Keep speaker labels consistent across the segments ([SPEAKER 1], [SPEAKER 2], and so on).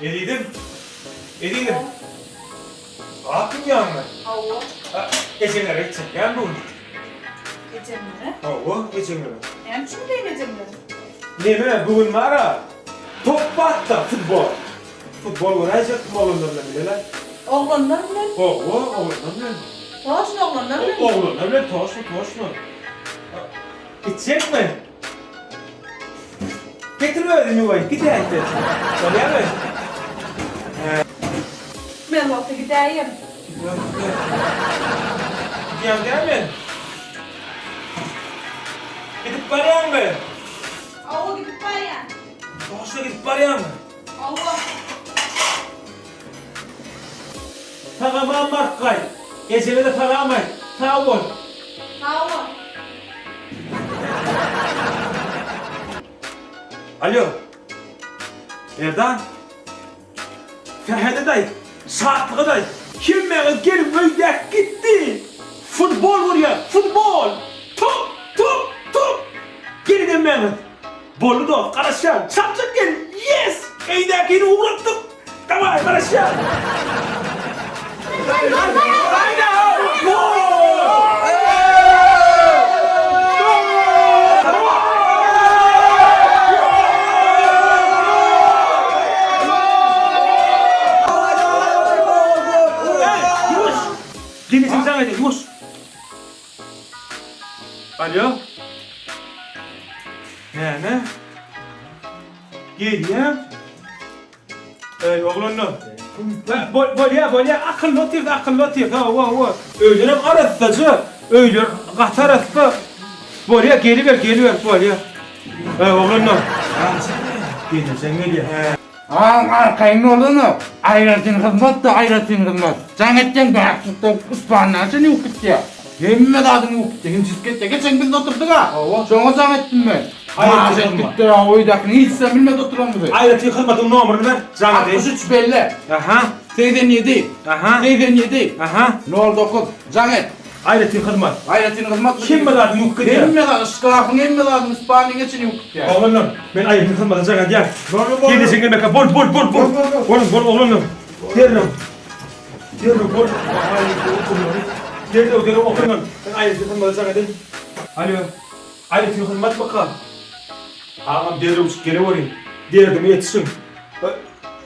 [SPEAKER 1] Ezizim. Ezizim. Ak kim ýanyňda?
[SPEAKER 2] Hawa.
[SPEAKER 1] Ejeňlere gitjekkäm bu gün.
[SPEAKER 2] Ejemlere?
[SPEAKER 1] Hawa, ejeňlere.
[SPEAKER 2] Näme üçin gideýin ejemlere?
[SPEAKER 1] Neme, bu gün bar-a, top batda, futbol. Futbol göräýjekdim oglanlar bilen bile-le.
[SPEAKER 2] Oglanlar bilen?
[SPEAKER 1] Hawa, oglanlar bilen.
[SPEAKER 2] Toşno oglanlar bilen?
[SPEAKER 1] Oglanlar bilen, toşno, toşno. Gitjekmi? Getir özüni ýuwaý, gidäýse. Bolýamy?
[SPEAKER 2] Men bolsa gidäýem.
[SPEAKER 1] Gidýäň dälmi? Gidip barýaňmy?
[SPEAKER 2] Hawa, gidip barýan.
[SPEAKER 1] Toşna gidip barýaňmy?
[SPEAKER 2] Hawa.
[SPEAKER 1] Sag-aman baryp gaýt. Ejeme-de salam aýt. Sag bol.
[SPEAKER 2] Sag bol.
[SPEAKER 1] Alýo. Merdan. Sähede-de aýt, Şatlyga-da aýt. Hemmäňiz geliň öýdäki gitdi. Futbol görýäs, futbol! Top, top, top! Geliň hemmäňiz. Boldy dost, garaşýan. Çaltjak gel! Yes! Öýdäkini ugratdyk. Daway, garaşýan. Ýuwaş! Gelnejeň jaň edýär, ýuwaş! Alýo. Näme? Gelýän. Eý, oglanlar. Bolýa, bolýa, akylly otyrdy, akylly otyrdy. Hawa, hawa. Öýlerem arassaja. Öýler gaty arassa. Bolýa, geliber, geliber, bolýa. Eý, oglanlar. Gelnejeň gelýär.
[SPEAKER 3] Aň arkaýyn bolana, aýratyn hyzmat-da aýratyn hyzmat. Jaň etseň bäşlikde ispandan çenli ýuwup gitýär. Hemme zadyny ýuwup gitýär, himjisik etýär. Geçen biz oturdyk-a.
[SPEAKER 1] Hawa.
[SPEAKER 3] Şoňa jaň etdim men.
[SPEAKER 1] Aýratyn
[SPEAKER 3] Maş edip
[SPEAKER 1] hyzmat.
[SPEAKER 3] gitdi-ä, öýdäkiniň hiçisem bilmedi oturanymyzy.
[SPEAKER 1] Aýratyn hyzmatyň nomerini ber, jaň edeýin.
[SPEAKER 3] 63 belle.
[SPEAKER 1] Aha.
[SPEAKER 3] 87.
[SPEAKER 1] Aha.
[SPEAKER 3] 87.
[SPEAKER 1] Aha.
[SPEAKER 3] 09. Jaň et.
[SPEAKER 1] Aýratyn hyzmat.
[SPEAKER 3] Aýratyn hyzmat.
[SPEAKER 1] Hemme zadyny ýuwup gidýär.
[SPEAKER 3] Hemme zady, şkafyň hemme zadyny, spalnyň içini ýuwup gitýär.
[SPEAKER 1] Oglanlar, men aýratyn hyzmata jaň edýän.
[SPEAKER 3] Bol, bol, bol.
[SPEAKER 1] Gelnejeň gelmeka, bol, bol, bol, bol. Boluň, bol, oglanlar. Derrew. Derrew bol. Derrew, derrew, oglanlar. Men aýratyn hyzmata jaň edeýin. Alýo. Aýratyn hyzmatmyka? Agam, derrewjik geleweriň. Derdime ýetişiň.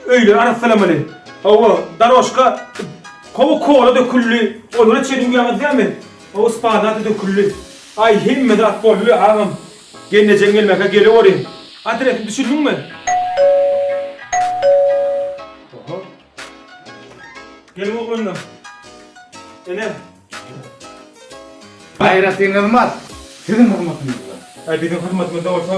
[SPEAKER 1] Öýleri arassalamaly. Hawa, daroşka kowa kola döküldi. Olara çenli uýaňyz dämi? Hawa, spada-da döküldi. Aý, hemme zat boldy, agam. Gelnejeň gelmäkä geleweriň. Adresi düşündiňmi? Oho. Geliň oglanlar. Ene.
[SPEAKER 3] Aýratyn hyzmat siziň hyzmatyňyzda.
[SPEAKER 1] Aý biziň hyzmatymyzda bolsa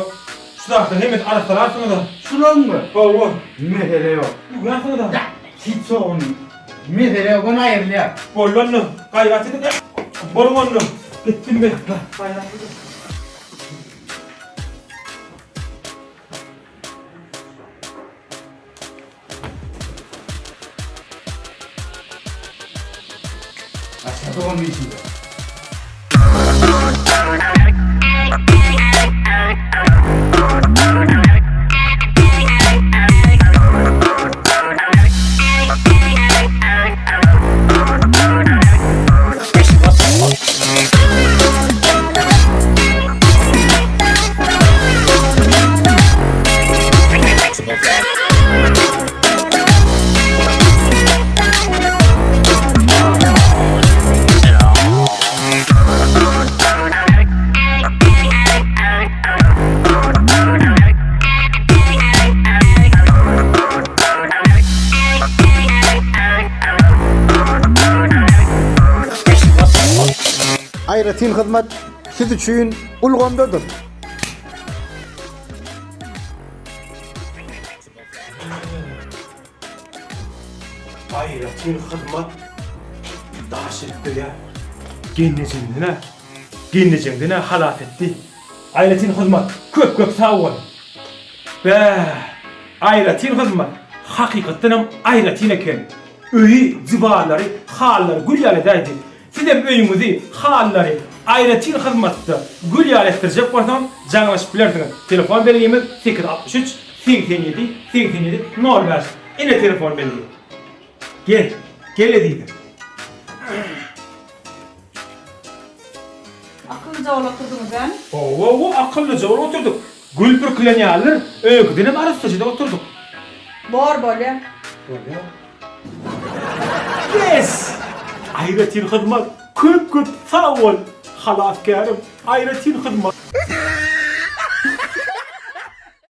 [SPEAKER 1] şu zatlaryň hemmesini arassalarsyňyz-a.
[SPEAKER 3] Şularyňmy?
[SPEAKER 1] Hawa.
[SPEAKER 3] Mesele ýok.
[SPEAKER 1] Ýuwýarsyňyz-a.
[SPEAKER 3] Ýa, hiç ýok onuň. Mesele ýok, ony aýrylýar.
[SPEAKER 1] Boldy onda. Gaýrat ediň. Boluň onda. Gitdim men. Gaýrat ediň.
[SPEAKER 3] Başga dogan işinde.
[SPEAKER 4] Aýratyn hyzmat siz üçin ulgamdadyr.
[SPEAKER 1] Aýratyn hyzmat daş edip bilýär. Gelnejeňden-ä, gelnejeňden-ä halas etdi. Aýratyn hyzmat, köp-köp sag bol. Bä, aýratyn hyzmat, hakykatdanam aýratyn eken. Öýi, diwarlary, halylary gül ýaly edäýdi. Sizem öýüňizi, halylary aýratyn hyzmatda gül ýaly etdirjek bolsaňyz jaňlaşyp bilersiňiz. Telefon belgimiz 863 87 87 05. Ine telefon belgi. Gel, gel ezizim.
[SPEAKER 2] Akyllyja bolup oturdyňyz hä?
[SPEAKER 1] Hawa, hawa, akyllyja bolup oturdyk. Gül pürkülen ýalydyr. Öňküdenem arassaja-da oturdyk.
[SPEAKER 2] Bor, bolýa.
[SPEAKER 1] Bolýa. Yes! Aýratyn hyzmat. Köp-köp sag bol, halasgärim. Aýratyn hyzmat.